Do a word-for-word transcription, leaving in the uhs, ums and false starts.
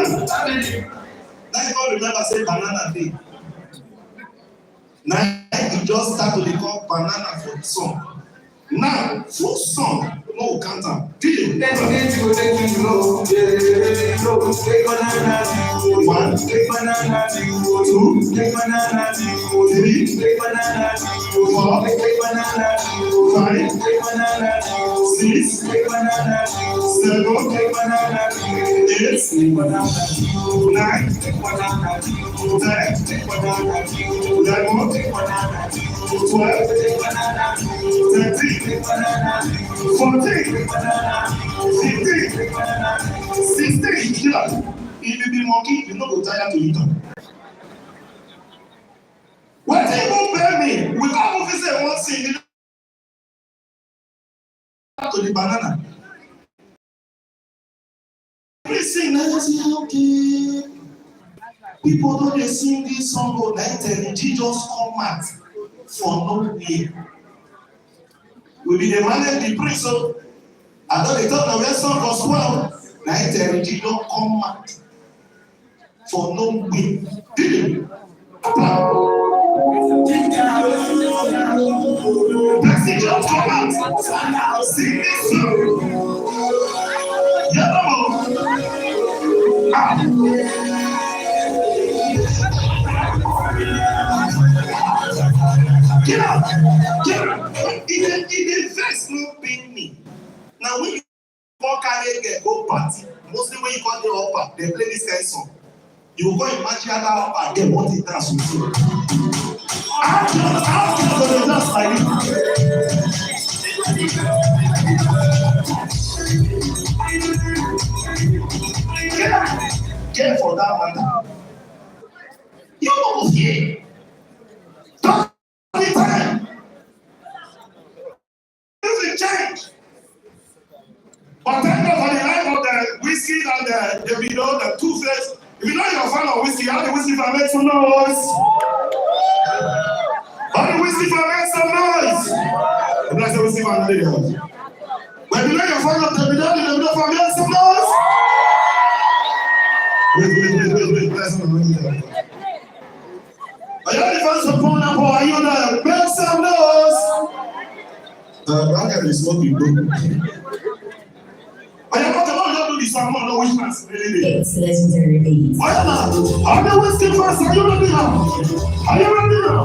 Now you come remember say banana dey. Now you just start to dey call banana for the song. Now full song, no go count am. D J. One, two, three, four, five, six, seven, eight, nine, ten, eleven, twelve, thirteen, fourteen, fifteen, sixteen. If you be monkey, you no go tire to eat am. Wetin even pain me, we come even say one thing, to the banana. Every sing, I just say, okay. People don dey sing this song, but na Terry G just come out for nowhere. We be dey manage the priest, so I don dey talk na where song go spoil. Na Terry G don come out for nowhere. Did you? Person just come out. Sing this song. Yeah, no more. Ah. Get out. Get out. It dey, it dey vex no pain me. Now when you come carry girl go party, mostly when you come dey upper, dem play this kind song. You go come imagine how that upper girl want to dance with you. How girls, how girls go dey dance like this? Girl, girl for that matter. You no go fear. That the time. Music change. But thank God for the life of the Wizkid and the Davido, the two face. If you know you're a fan of Wizkid, how the Wizkid fan make some noise? How the Wizkid fan make some noise? If I say Wizkid fan, no dey there. But if you know you're a fan of Davido, the Davido fan make some noise. Wait, wait, wait, wait, wait. That's not really there. Are you the fans of Burna Boy? Are you there? Make some noise. Uh, that guy is smoking, bro. Are you not the one that do this one? No, which fans? Really? It's legendary beats. Why not? Are you Wizkid fans? Are you ready now? Are you ready now?